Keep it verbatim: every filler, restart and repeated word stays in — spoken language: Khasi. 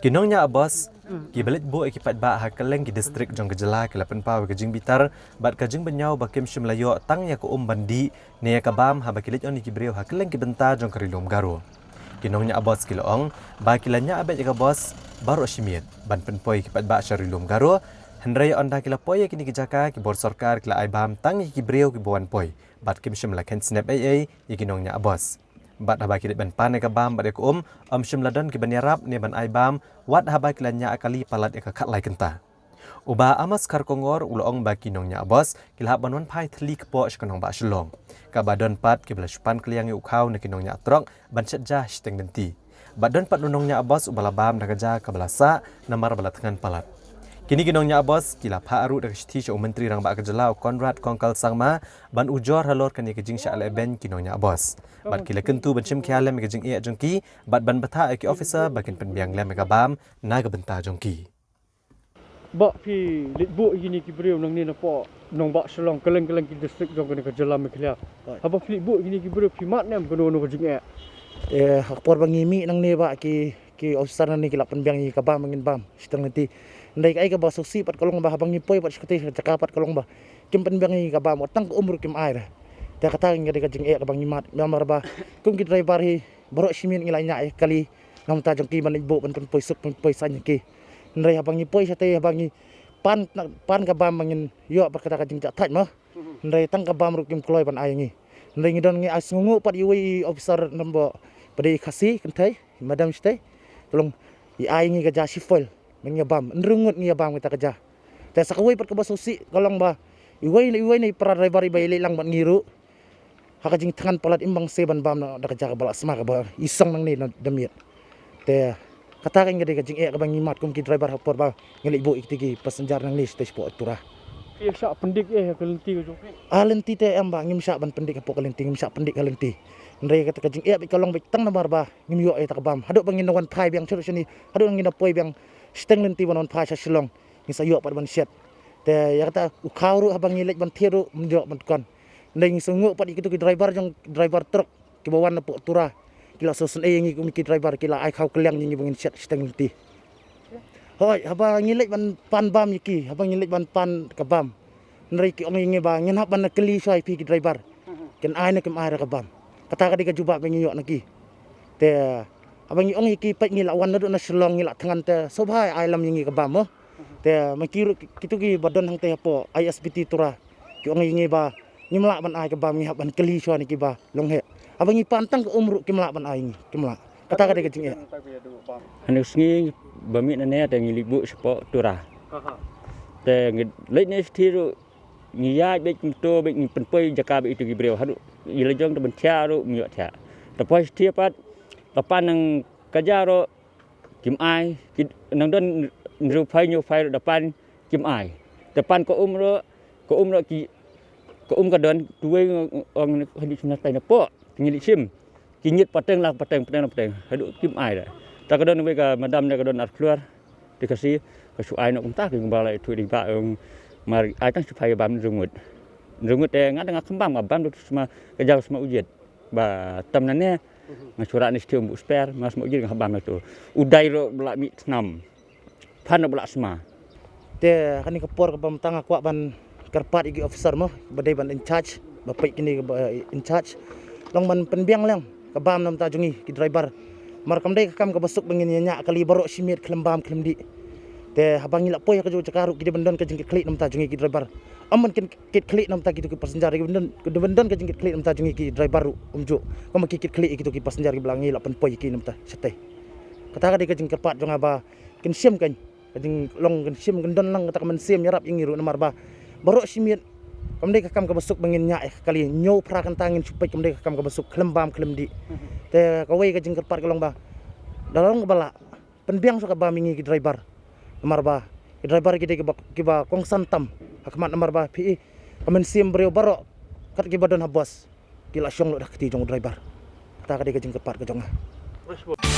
Ki nongñiah bos kiba leit buh ïa ki paidbah ha kylleng ki distrik jong ka jylla ki la pynpaw ïa ka jingbitar bad ka jingbynñiaw ba kim shym la ïoh tang ïa ka um ban dih ne ïa ka bam haba ki leit on ïa ki briew ha kylleng ki bynta jong ka Ri Lum Garo. Ki nongñiah bos ki la ong ba ki la ñiah beit ïa ka bos baroh shi miet ban pynpoi ïa ki paidbah sha Ri Lum Garo, hynrei ynda ki la poi ïa kine ki jaka, ki bor sorkar ki la ai bam tang ïa ki briew kiba wan poi bad kim shym la kheiñ snep ei ei ïa ki nongñiah bos. Bad haba ki leit ban pan ïa ka bam bad ïa ka um, ym shym la don kiban ïarap ne ban ai bam, wat haba ki la ñiah kali palat ïa ka khatlai kynta. U Bah Amos Kharkongor u la ong ba ki nongñiah bos ki la hap ban wan phai thylli kpoh sha ka nongbah Shillong, kaba don pat kiba la shu pan kylliang ïa u khaw na ki nongñiah trok ban shet ja shiteng lynti. Bad don pat u nongñiah bos uba la bam da ka ja kaba la sah namar ba la thngan palat. Kine ki nongñiah bos ki la phah ruh da ka shithi sha u Myntri Rangbah ka jylla, u Conrad Kongkal Sangma, ban ujor halor kane ka jingshah lehbeiñ ki nongñiah bos. Bad ki la kyntu ban shim khia lem ïa ka jingeh jong ki bad ban bthah ïa ki officer ba kin pynbiang lem ïa ka bam na ka bynta jong ki. Bah, phi leit buh ïa kine ki briew nangne napoh nongbah Shillong, kylleng kylleng ki distrik jong kane ka jylla Meghalaya. Haba phi leit buh ïa kine ki briew phi mad ne em kano kano ka jingeh? Eh, ha ka por ba ngi mih nangne, bah, ki ki officer nangne ki la pynbiang ïa ka bam ba ngin bam shiteng lynti. Hynrei kaei kaba sngewsih pat ka long ba haba ngi poi pat sha katei ka jaka pat ka long ba kim pynbiang ïa ka bam, wat tang ka um ruh kim ai re. Te kata ka dei ka jingeh kaba ngi mad, namar ba kum ki driver hi baroh shi miet ngi la ñiah ïa ka kali na ka bynta jong ki ban leit buh ban pynpoi suk pynpoi saiñ ïa ki. Hynrei haba ngi poi shatei, haba ngi pan, pan ka bam ba ngin ïoh pat kata ka jingjahthait mo. Hynrei tang ka bam ruh kim kloi ban ai ïa ngi. Hynrei ngi don, ngi ai sngewnguh pat ïa uwei i officer namar ba dei i Khasi kynthei, i madam shatei. Ka long i ai ïa ngi ka ja shifoil ba ngi ïa bam, hynriew ngut ngi ïa bam kita ka ja. Te sa kawei pat kaba sngewsih ka long ba iwei na iwei na i para driver iba ïaleit lang bad ngi ruh, ha ka jingthngan palat im bang seh ban bam na da ka ja kaba la sma kaba i song nangne na da miet. Te kata ka dei ka jingeh kaba ngi mad kum ki driver ha ka por ba ngi leit buh ïa kitei ki passenger nangne shatei shapoh Tura. Phi shah pyndik ïa ka lynti ka jong phi? Ah, lynti te em, bah, ngim shah ban pyndik hapoh ka lynti, ngim shah pyndik ha lynti. Hynrei kata ka jingeh beit ka long beit tang namar ba ngim ïoh ïa kata ka bam. Haduh ba ngin wan phai biang shuh shane, haduh ngin da poi biang shiteng lynti ban wan phai sha Shillong, ngin sa ïoh pat ban shet. Te ïa kata u khaw ruh haba ngi leit ban thied ruh ym ïoh ban dukan. Hynrei ngi sngewnguh pat ïa kito ki driver jong, driver trok kiba wan napoh Tura, ki la sngewsynei ïa ngi kum ki driver, ki la ai khaw kylliang ïa ngi ba ngin shet shiteng lynti. Hooid, haba ngi leit ban pan bam ïa ki, haba ngi leit ban pan ka bam, hynrei ki ong ïa ngi ba ngin hap ban kylli shuwa ïa phi ki driver, kin ai ne kim ai ruh ka bam. Kata ka dei ka jubab ba ngi ïoh na ki. Te haba ngi ong ïa ki, peit ngi la wan naduh na Shillong, ngi la thngan, te sngewbha ai lem ïa ngi ka bam mo. Te ma ki ruh ki, kito kiba don hangtei hapoh I S B T Tura, ki ong ïa ngi ba ngim lah ban ai ka bam, ngi hap ban kylli shuwa na kiba long heh. Haba ngi pan tang ka um ruh kim lah ban ai ngi, kim lah. Kata ka dei ka jingeh. Hynne ka sngi ba mih na ne te ngi leit buh shapoh Tura. Te ngi leit ne shithi ruh ngi ïaid beit kumto beit, ngi pynpoi jaka beit ïa kito ki briew, haduh ïa la jong te ban thiah ruh ym ïoh thiah. Te poi shithi pat, te pan nang ka ja ruh kim ai, ki nang don hynriew phai hynñiew phai ruh da pan kim ai. Te pan ka um ruh, ka um ruh ki, ka um ka don, tu wei ong hynriew shim na tai na poh, te ngi leit shim. Ki ñiet pateng la pateng, pateng la pateng, haduh kim ai da. Te ka don wei ka madam ne ka don ar klur, te ka shi, ka shu ai noh kumta, ki ba la ithuh dei ba ong mar ai tang shu phai bam hynriew ngut. Hynriew ngut te nga da nga khlem bam, nga bam da tu sma, ka jaw sma u jied. Ba tam na ne nga shu rah ne shithi ym buh spare, ma sma u jied nga bam na tu. U dai ruh ba la mih thnam, phan ruh ba la sma. Te kane ka por kaba mynta nga kwah ban kyrpad ïa ki officer mo, ba dei ban in charge, ba peit kine ba in charge, long ban pynbiang lem ka bam na bynta jong ngi ki driver. Namar kam dei ka kam kaba suk ba ngin ïa ñiah kali baroh shi miet khlem bam khlem dih. Te haba ngi la poi ha kajuh ka jaka ruh ki dei ban don ka jingkitkhlieh na bynta jong ngi ki driver. Ym ban kin kit khlieh na bynta kito ki passenger, ki ban don, ki ban don ka jingkit khlieh na bynta jong ngi ki driver ruh kumjuh, kumba ki kit khlieh ïa kito ki passenger kiba la ngi la pynpoi ïa ki na bynta shatei. Kata ka dei ka jingkyrpad jong nga ba kin shim, kan, ka jinglong kin shim, kin don lang kata ka mynsiem ïarap ïa ngi ruh namar ba baroh shi miet kam dei ka kam kaba suk ba ngin ñiah ïa ka kali, hynñiew phra kynta ngin shu peit, kam dei ka kam kaba suk khlem bam khlem dih. Te kawei ka jingkyrpad ka long ba da long kaba lah, pynbiang shuwa ka bam ïa ngi ki driver. Namar ba ki driver ki dei kiba, kiba kongsan tam ha khmat, namar ba phi i ka mynsiem briew baroh kat kiba don ha bos ki la shong lut ha kti jong u driver. Kata ka dei ka jingkyrpad ka jong nga.